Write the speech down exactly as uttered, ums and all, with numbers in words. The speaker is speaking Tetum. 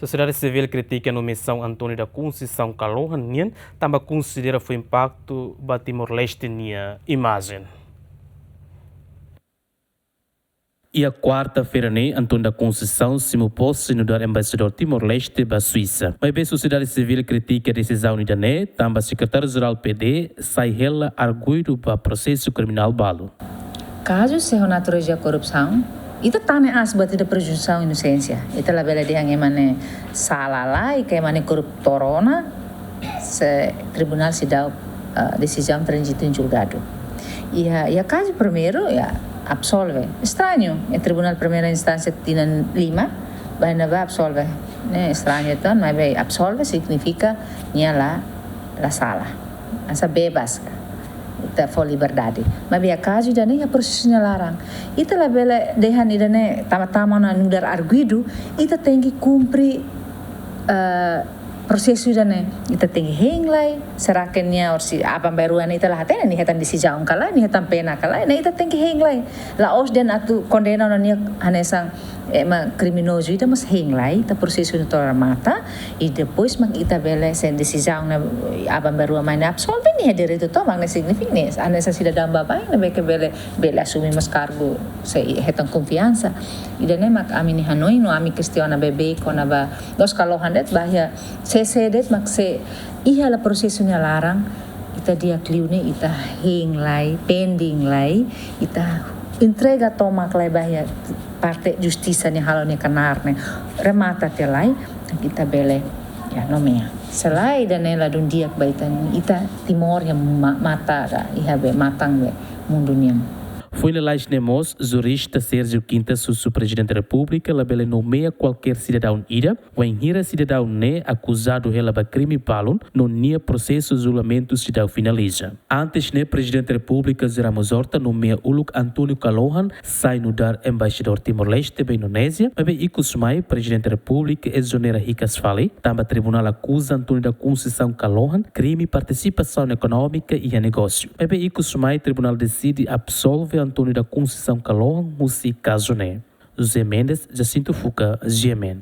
Sosiedade sivíl kritika nomeasaun António da Conceição Kalohan nian, tanba konsidera fó impaktu ba Timor-Leste nia imajen. Iha kuarta-feira ne'e, António da Conceição simu pose nu'udar embaixadór Timor-Leste ba Suisa. Maibé sosiedade sivíl kritika desizaun ida-ne'e, tanba sekretáriu-jerál P D sai hela arguidu ba prosesu kriminál balu. Kazu sei ho natureza korrupsaun, ita tane as buat ida prezunsaun inosénsia. Ita labele dehan ema ne'e sala lai, ka ema ne'e korruptor ona, se tribunál seidauk, ah, desizaun tranzitu em julgadu. Iha, iha kazu primeiru, ya, absolve. Estrañu, iha tribunál primeira instánsia tinan lima, bainhira ba absolve. Ne'e estrañu, entaun, maibé absolve signifika nia la, la sala. Hanesan bebas ka. Ita fó liberdade. Maibé iha kazu ida-ne'e iha prosesu nia laran. Ita labele dehan ida-ne'e tama-tama ona nu'udar arguidu, ita tenke kumpre, eh, prosesu ida-ne'e. Ita tenke hein lai, será que nia orsida aban-bainrua ne'e ita la hatene, nia hetan desizaun ka lae, nia hetan pena ka lae, ne'e ita tenke hein lai. La'ós dehan atu kondena ona nia hanesan ema kriminozu ida, mas hein lai, ita prosesu ne'e to'o remata, i depois mak ita bele, se desizaun ne'e aban-bainrua mai ne'e absolve, nia direitu tomak, ne'e signifika ne'e, hanesan sidadaun baibain ne'ebé ke bele, bele asume mós kargu, sei hetan konfiansa. Ida-ne'e mak ami-nia hanoin, no ami kestiona beibeik kona-ba Dos Kalohan de'it, ba iha sé-sé de'it mak sei iha la prosesu nia laran, ita di'ak liu ne'e ita hein lai, pending lai, ita entrega tomak lai ba iha parte justisa ne'e halo nia knaar ne'e remata tiha lai, ita bele, ya, nomeia. Se lae ida-ne'e ladún di'ak ba ita, ita Timor iha ma-, mata ka, iha be matan be mundu nian. Foin lalais ne'e mós, jurista Sérgio Quintas husu Prezidente Repúblika labele nomeia kualkér sidadaun ida, wainhira sidadaun ne'e akuzadu hela ba krime balun, no nia prosesu julgamentu seidauk finaliza. Antes ne'e, Prezidente Repúblika José Ramos Horta nomeia uluk António Kalohan sai nu'udar embaixadór Timor-Leste ba Indonézia, maibé ikus mai Prezidente Repúblika ezonera hikas fali, tanba tribunál akuza António da Conceição Kalohan krime partisipasaun ekonómika iha negósiu. Maibé ikus mai tribunál deside absolve António da Conceição Kalohan husi kazu ne'e. José Mendes, Jacinto Fuca, G M N.